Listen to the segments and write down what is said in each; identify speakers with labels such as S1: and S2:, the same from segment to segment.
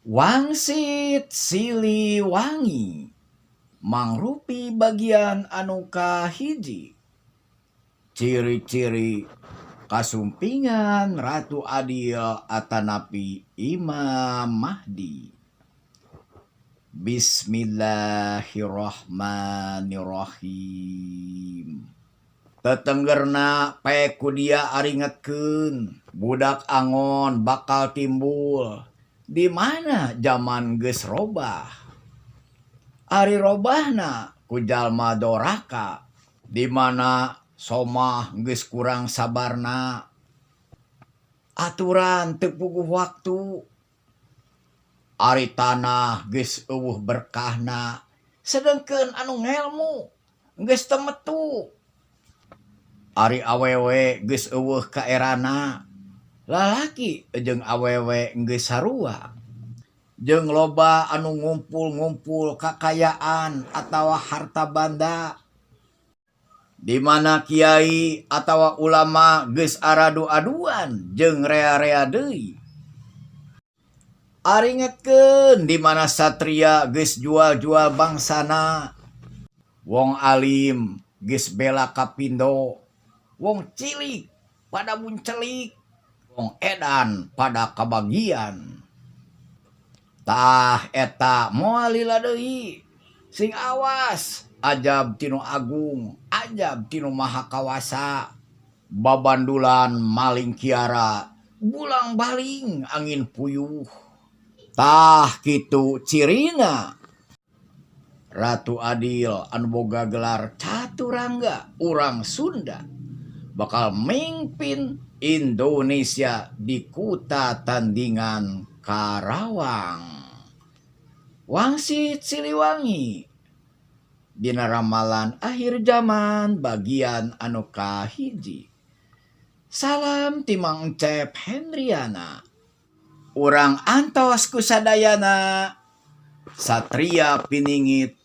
S1: Wangsit Siliwangi mangrupi bagian anu kahiji. Ciri-ciri kasumpingan Ratu Adil atanapi Imam Mahdi. Bismillahirrahmanirrahim. Tetenggerna pae ku dia aringetkeun budak angon bakal timbul di mana jaman geus robah. Ari robahna ku jalma doraka di mana somah geus kurang sabarna. Aturan teu puguh waktu. Ari tanah geus eueuh berkahna sedengkeun anu ngelmu geus teu metu. Ari awewe geus eueuh kaerana lalaki jeung awewe geus sarua. Jeung loba anu ngumpul-ngumpul kakayaan atawa harta banda. Di mana kiai atawa ulama geus aradu-aduan jeung rea-rea deui. Aringetkeun di mana satria geus jual-jual bangsana. Wong alim geus bela kapindo. Wong cilik pada buncelik, wong edan pada kabagian. Tah eta moal lila deui. Sing awas ajab ti Nu Agung, ajab ti Nu Maha Kawasa. Babandulan maling kiara, bulang baling angin puyuh. Tah kitu cirina. Ratu Adil anu boga gelar Caturangga urang Sunda bakal mingpin Indonesia di kuta tandingan Karawang. Wangsit Siliwangi dina ramalan akhir zaman bagian anu kahiji. Salam ti Mang Encep Hendriana. Urang antos ku sadayana. Satria piningit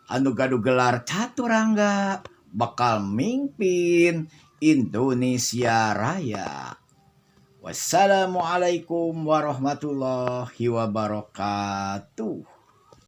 S1: anu gaduh gelar Caturangga bakal mingpin Indonesia Raya. Wassalamualaikum warahmatullahi wabarakatuh.